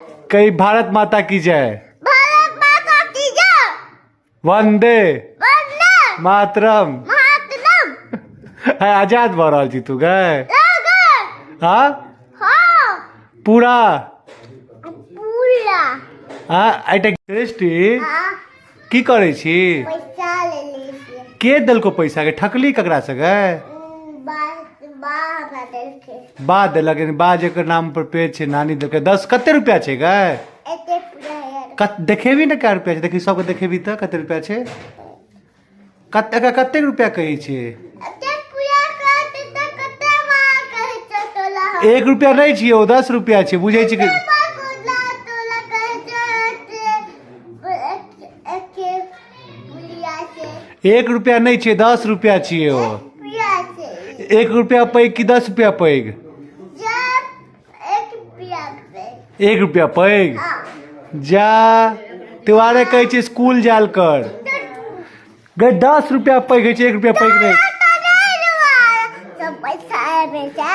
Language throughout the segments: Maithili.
कही भारत माता की जय। भारत माता की जय। वंदे वंदे मातरम। मातरम। है आजाद भऽ रहल छी तू गए? हाँ। हाँ। पूरा पूरा। हाँ एटा सृष्टि। हाँ। की करै छी? पैसा ले ली। के देलको पैसा के? ठकली ककरा से गए? बा देलक, यानी बा जेकर नाम पर पेज छै, नानी देलकै। 10 कते रुपया छै गए? देखेबी ने कै रुपया छै? देखी सबके, देखेबी तऽ कते रुपया छै? कते एकरा कते रुपया कहै छै? 1 रुपया नहि छियै ओ, 10 रुपया छै। बुझै छै कि 1 रुपया नहि छियै, 10 रुपया छियै ओ। 1 रुपया पैघ कि 10 रुपया पैघ? 1 रुपया पैघ। जा त्योहारे कहै छै स्कूल जायल कर गए। 10 रुपया पैघ होइ छै, 1 रुपया पैघ नहि।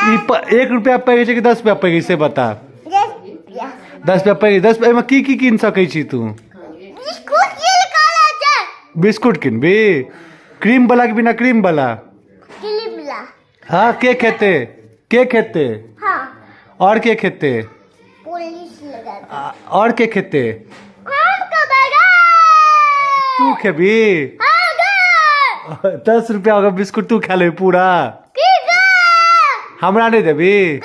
ई 1 रुपया पैघ होइ छै कि 10 रुपया पैघ होइ से बता। 10 रुपया पैघ। 10 एहिमे की की कीन सकै छी तू? बिस्कुट किनबी? क्रीम वाला कि बिना क्रीम वाला? हाँ। के खेते? के खेते? हाँ। और के खेते? और के खेते? तू खेबी? 10 रुपया होगा बिस्कुट, तू खा ले पूरा, हमरा नहीं देबी?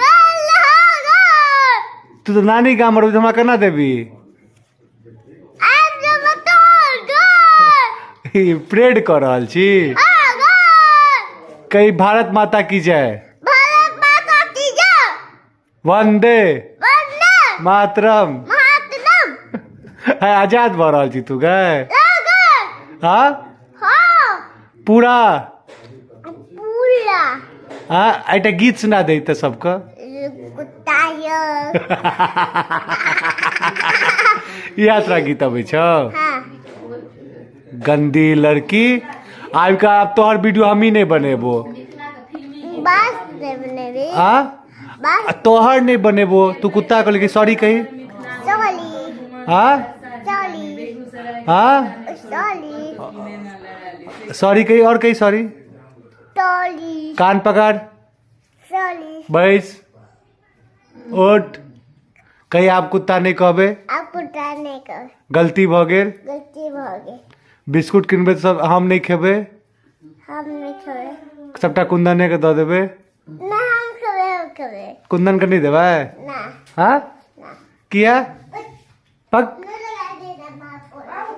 तू तो नानी गाम रहबी, हमरा केना देबी? परेड कऽ रहल छी। कही भारत माता की जय। भारत माता की जय। वंदे वंदे मातरम। मातरम। है आजाद भऽ रहल छी तू गए? हाँ। हाँ। पूरा पूरा। हाँ एकटा गीत सुना दे तऽ सबके। कुत्ता यौ। यात्रा गीत अबै छौ? हाँ। गंदी लड़की आबि कऽ आब तोहर वीडियो हमही नहि बनेबो। बस नहि बनेबी। आ बस तोहर नहि बनेबो। तू कुत्ता कहली कि सॉरी कही। सॉरी। हाँ। सॉरी। हाँ। सॉरी। सॉरी कही और कही सॉरी। सॉरी। कान पकड़। सॉरी। बैस उठ कही आब कुत्ता नहि कहबे। आब कुत्ता नहि कहबै। गलती भऽ गेल। गलती भऽ गेल। बिस्कुट किनबै तऽ सब हम नहि खेबै। हम नहि खेबै। सबटा कुंदने के दऽ देबै। ना हम खेबै, हम खेबै। कुंदन के नहि देबै? ना। हाँ? ना। किया? पक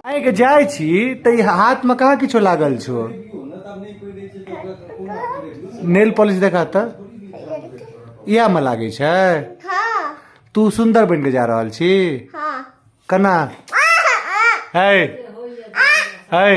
आइ जाइ छी तऽ ई हाथमे कहाँ किछो लागल छौ? नेल पॉलिश देखा तऽ। इएह मे लागै छै? हाँ। तू सुंदर बनि के जा रहल छी? हाँ। केना? है है